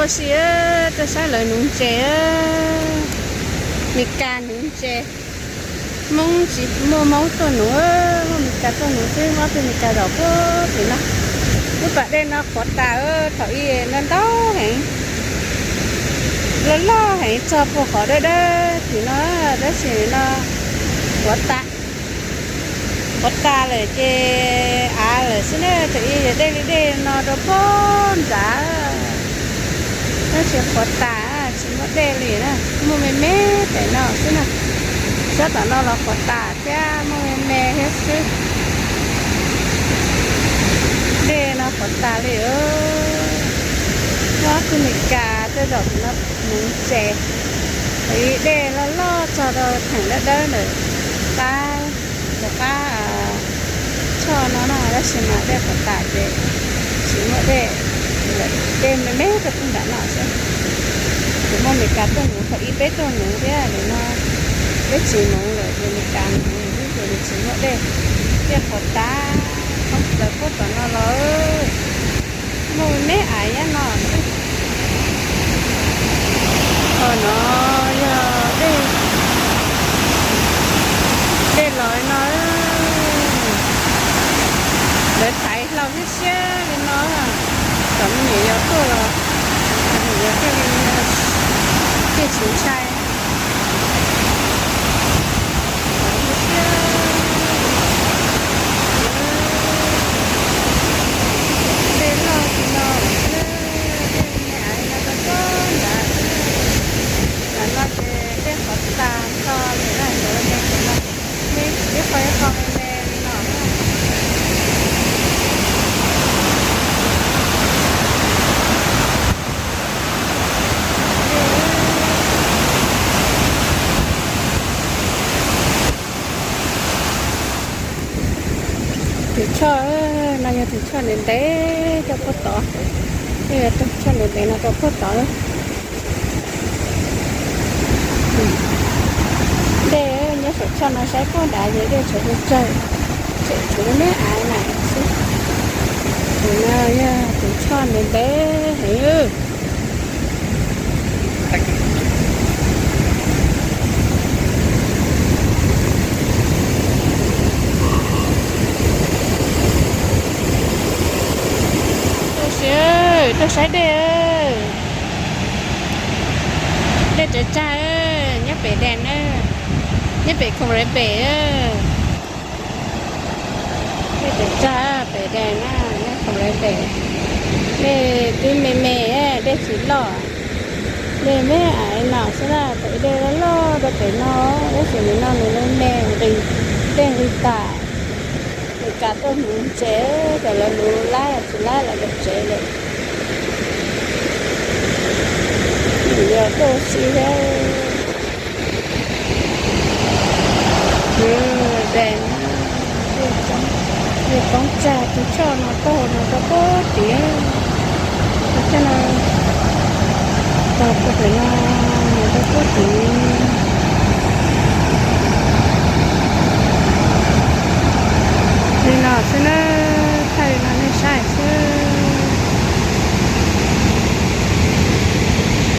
Tab sis tuaj saib lawv nuv ntses, Mes Kas nuv ntses. Hmoob tsis muaj Hmoob tuaj nuv, muaj Mes Kas tuaj nuv xwb, ob tug Mes Kas zaum puag tim no. Lub pas dej no qhuav tas, thaum ub no ntau heev, loj loj heev txog puag qhov dawb dawb tim no, tab sis no qhuav tas, qhuav tas lawm ces av lawm xwb na. Thaum ub yog dej li dej no rau puag nrad, tab sis qhuav tas, tsis muaj dej li na, muaj me me pem no xwb na. Sab tom no los qhuav tas thiab, muaj me me thiab xwb. Dej no qhuav tas li. Muaj ob tug Mes Kas tuaj zaum tim no nuv ntses. Thaum ub dej loj loj txog rau theem dawb dawb ntawm qab, rau qab choj no na, tab sis mas dej qhuav tas ces tsis muaj dej lawm, dej me me rau puag nram no xwb. Ces muaj Mes Kas tuaj nuv, thaum ub peb tuaj nuv thiab, nim no peb tsis nuv lawm, ces Mes Kas nuv xwb ces nws tsis muaj dej, dej qhuav tas. Lawv puag tom no los muaj me me av nyob no xwb. Qhov no yog dej, dej los li no, lawv thaiv hlau siab siab li no, kom me nyuam yaus tuaj los, me nyuam yaus thiaj li, thiaj tsis ntshai. Dej loj li no, dej me me av no rau puag nrad, nram no ces dej qhuav tas nto li na, ntawd me ntawm no, ib qho ib qho me me li no na. Tus choj no yog tus choj ntev ntev rau puag tod, yog tus choj ntev ntev no rau puag tod. Dej nyob saum choj no saib puag nrad ces dej tshuav tsawg tsawg, tseem tshuav me me av na xwb. Tus no yog tus choj ntev ntev heev. Tuaj saib dej, dej tsaws tsag nyob pem dam na, nyob pem khoom lawv pem. Dej tsaws tsag pem dam na, nyob khoom lawv pem. Dej twb me me, dej tsis loj, dej me me av no xwb na, thaum ub dej loj loj rau pem no, tab sis nim no nws me me nqis, dej nqis tas. Nws kam tuaj nuv ntses, cas lawv luv laib los tsis laib lawm, lawv tsev lawm. Nws yog tuaj si thiab. Dam, dej poob tsag, tus choj no taug no rau puag tid, tus choj no taug puag pem no mus rau puag tid.